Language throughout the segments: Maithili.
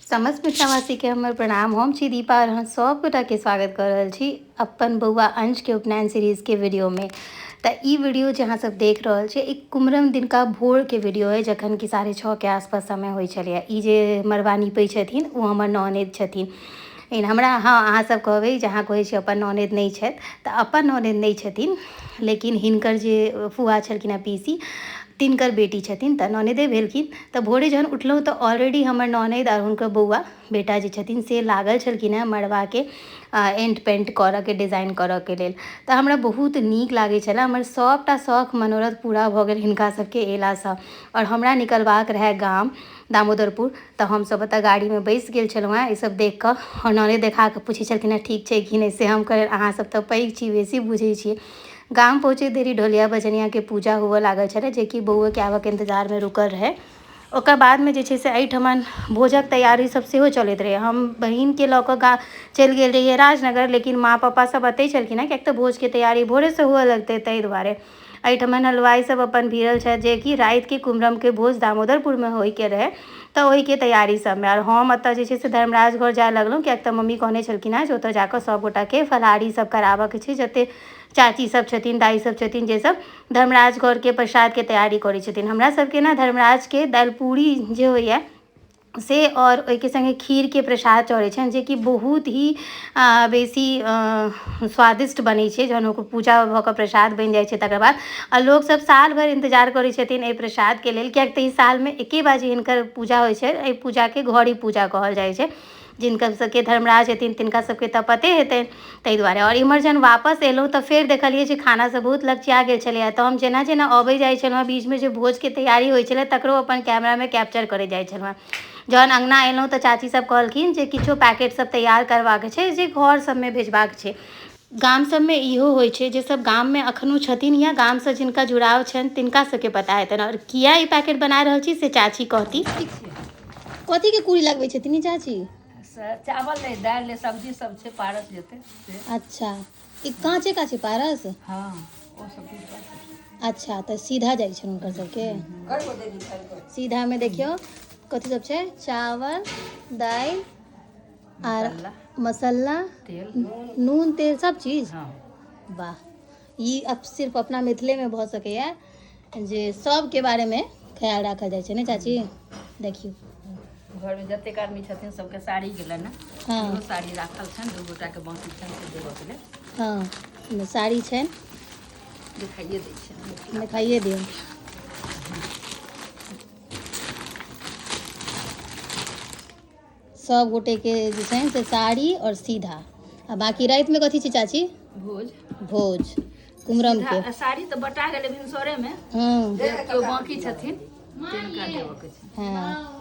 समस्त मिथिलावासीके हमर प्रणाम। हम छी दीपा और अहाँ सब गोटाके स्वागत कऽ रहल छी अपन बौआ अंशके उपनयन सीरीजके वीडियोमे। तऽ ई वीडियो जे अहाँ सब देख रहल छी, एक कुमरम दिनका भोरके वीडियो अइ, जखन कि 6:30 के आसपास समय होइ छलैए। ई जे मड़बा नीपै छथिन ओ हमर ननैद छथिन। लेकिन हमरा हँ अहाँ सब कहबै जे अहाँ कहै छी अपन ननैद नहि छथि, तऽ अपन ननैद नहि छथिन, लेकिन हिनकर जे फुआ छलखिन हेँ पीसी, तिनकर बेटी छथिन, तऽ ननैदे भेलखिन। तऽ भोरे जहन उठलहुँ तऽ ऑलरेडी हमर ननैद आओर हुनकर बौआ बेटा जे छथिन से लागल छलखिन हेँ मड़बाके एंट पेंट करऽके, डिजाइन करऽके लेल। तऽ हमरा बहुत नीक लागै छलै। हमर सभटा शौख मनोरथ पूरा भऽ गेल हिनका सबके अयलासँ। आओर हमरा निकलबाक रहए गाम दामोदरपुर, तऽ हमसब ओतऽ गाड़ीमे बैसि गेल छलहुँ हेँ। ईसब देखिकऽ आओर ननैद देखाकऽ पूछै छलखिन हेँ ठीक छै कि नहि, से हम कहलियनि अहाँ सब तऽ पैघ छी, बेसी बुझै छियै। गाम पहुँचैत देरी ढोलिया बजनियाके पूजा हुअ लागल छलै, जेकि बौओके आबऽके इन्तजारमे रुकल रहै। ओकर बादमे जे छै से एहिठमन भोजक तैयारी सब सेहो चलैत रहै। हम बहिनके लऽ कऽ चलि गेल रहियै राजनगर, लेकिन माँ पापा सब एतै छलखिन हेँ, किएक तऽ भोजके तैयारी भोरेसँ हुअ लगतै ताहि दुआरे। एहिठमन हलुवाइ सब अपन भिड़ल छथि, जेकि रातिके कुमरमके भोज दामोदरपुरमे होइके रहै, तऽ ओहिके तैयारी सबमे। आओर हम एतऽ जे छै से धर्मराज घर जाय लगलहुँ, किएक तऽ मम्मी कहने छलखिन हेँ जे ओतऽ जाकऽ सब गोटाके फलाहारी सब कराबऽके छै, जते चाची सब छथिन, दाइ सब छथिन, जे सब धर्मराज घरके प्रसादके तैयारी करै छथिन। हमरा सबके ने धर्मराजके दालि पूरी जे होइए से और ओहिके संगे खीरके प्रसाद चढ़ै छनि, जेकि बहुत ही बेसी स्वादिष्ट बनै छै। जहन ओकर पूजा भऽ कऽ प्रसाद बनि जाइ छै तकर बाद, आ लोकसब साल भरि इन्तजार करै छथिन एहि प्रसादके लेल, किएक तऽ ई सालमे एके बार जे हिनकर पूजा होइ छै, एहि पूजाके घड़ी पूजा कहल जाइ छै। जिनकर सबके धर्मराज हेथिन तिनका सबके तऽ पते हेतनि, ताहि दुआरे। आओर इम्हर जहन वापस एलहुँ तऽ फेर देखलियै जे खाना सब बहुत लगचिया गेल छलैए। तऽ हम जेना जेना अबै जाइ छलहुँ, बीचमे जे भोजके तैयारी होइ छलै तकरो अपन कैमरामे कैप्चर करैत जाइ छलहुँ। जहन अङ्गना एलहुँ तऽ चाची सब कहलखिन जे किछो पैकेट सब तैयार करबाक छै, जे घर सबमे भेजबाक छै। गाम सबमे इहो होइ छै, जे सब गाममे अखनो छथिन या गामसँ जिनका जुड़ाव छनि तिनका सबके पता हेतनि। आओर किया ई पैकेट बना रहल छी से चाची कहती। कथी के पूरी लगबै छथिन चाची? चावल ले, दालि ले, सब्जी सब छै, पारस जेतै से। अच्छा, ई काँचे काँचे पारस? हँ, ओ सब। अच्छा, तऽ सीधा जाइ छै हुनकर सबके। सीधामे देखियौ कथी सब छै, चावल, दालि आर मसाला, तेल, नून, तेल, सब चीज। हँ। वाह, ई अब सिर्फ अपना मिथिलेमे भऽ सकैए जे सबके बारेमे ख्याल राखल जाइ छै ने चाची? देखियौ घरमे जतेक आदमी छथिन सबके साड़ी गेलनि ने। हँ। साड़ी राखल छनि, 2 गोटाके बाँकी छनि से देबऽके लेल। हँ, साड़ी छनि। देखाइए दै छियनि। देखाइए दियौ। सब गोटेके जे छनि से साड़ी और सीधा। आ बाँकी रातिमे कथी छै चाची? भोज। भोज कुमरम के। साड़ी तऽ बटा गेलै भिनसरेमे। हँ। जे केओ बाँकी छथिन तिनका देबऽके छै। हँ,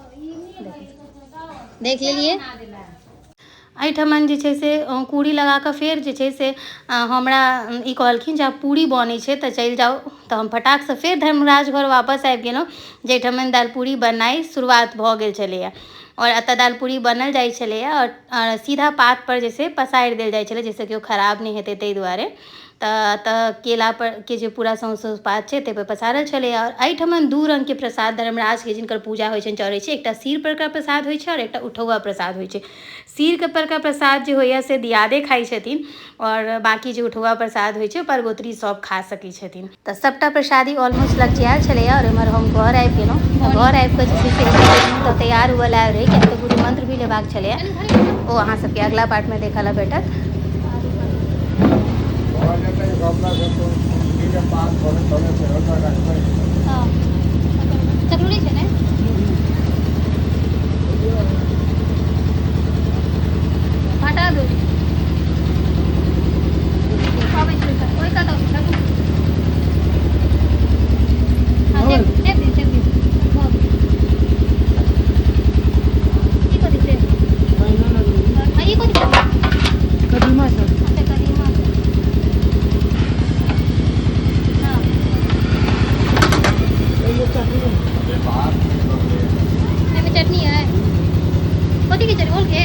देख लेलियै। एहिठमन जे छै से कूड़ी लगाकऽ फेर जे छै से हमरा ई कहलखिन जे आब पूरी बनै छै तऽ चलि जाउ। तऽ हम फटाकसँ फेर धर्मराज घर वापस आबि गेलहुँ, जाहिठमन दालि पूरी बननाइ शुरुआत भऽ गेल छलैए। आओर एतऽ दालि पूरी बनल जाइ छलैए आओर सीधा पातपर जे छै पसारि देल जाइ छलै, जाहिसँ कि ओ खराब नहि हेतै ताहि दुआरे। तऽ एतऽ केला पर के जे पूरा सौंसे पात छै ताहिपर पसारल छलैए। आओर एहिठमन 2 रङ्गके प्रसाद धर्मराजके जिनकर पूजा होइ छनि चढ़ै छै। एकटा सीर परका प्रसाद होइ छै आओर एकटा उठौआ प्रसाद होइ छै। सीरके परका प्रसाद जे होइए से दियादे खाइ छथिन, आओर बाँकी जे उठौआ प्रसाद होइ छै परगोत्री सब खा सकै छथिन। तऽ सबटा प्रसादी ऑलमोस्ट लगचियायल छलैए। आओर एम्हर हम घर आबि गेलहुँ। घर आबि कऽ जे छै से तऽ तैयार हुअ लए रहै, किएक तऽ गुरु मंत्र भी लेबाक छलैए। ओ अहाँ सबके अगला पार्टमे देखऽ लए भेटत। चकलुरी छै ने? हटा दू। ओहि कात अबै छै। हँ, चेप दियौ, चेप दियौ। भऽ गेल। ई कथी छै? आ ई कथी छै? कदीमा सब। अच्छा, कदीमा छै। हँ। एहिमे चटनी है? कथी के चटनी? ओल के?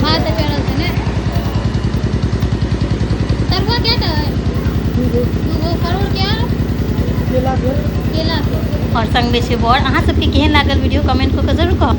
भात तऽ चढ़ल छै ने। तरुआ क्या टा है? 2 गो परोड़ के आर केला के। केला के और संगमे छै बड़। अहाँ सबके केहन लागल वीडियो कमेंट कऽ के जरूर कहब।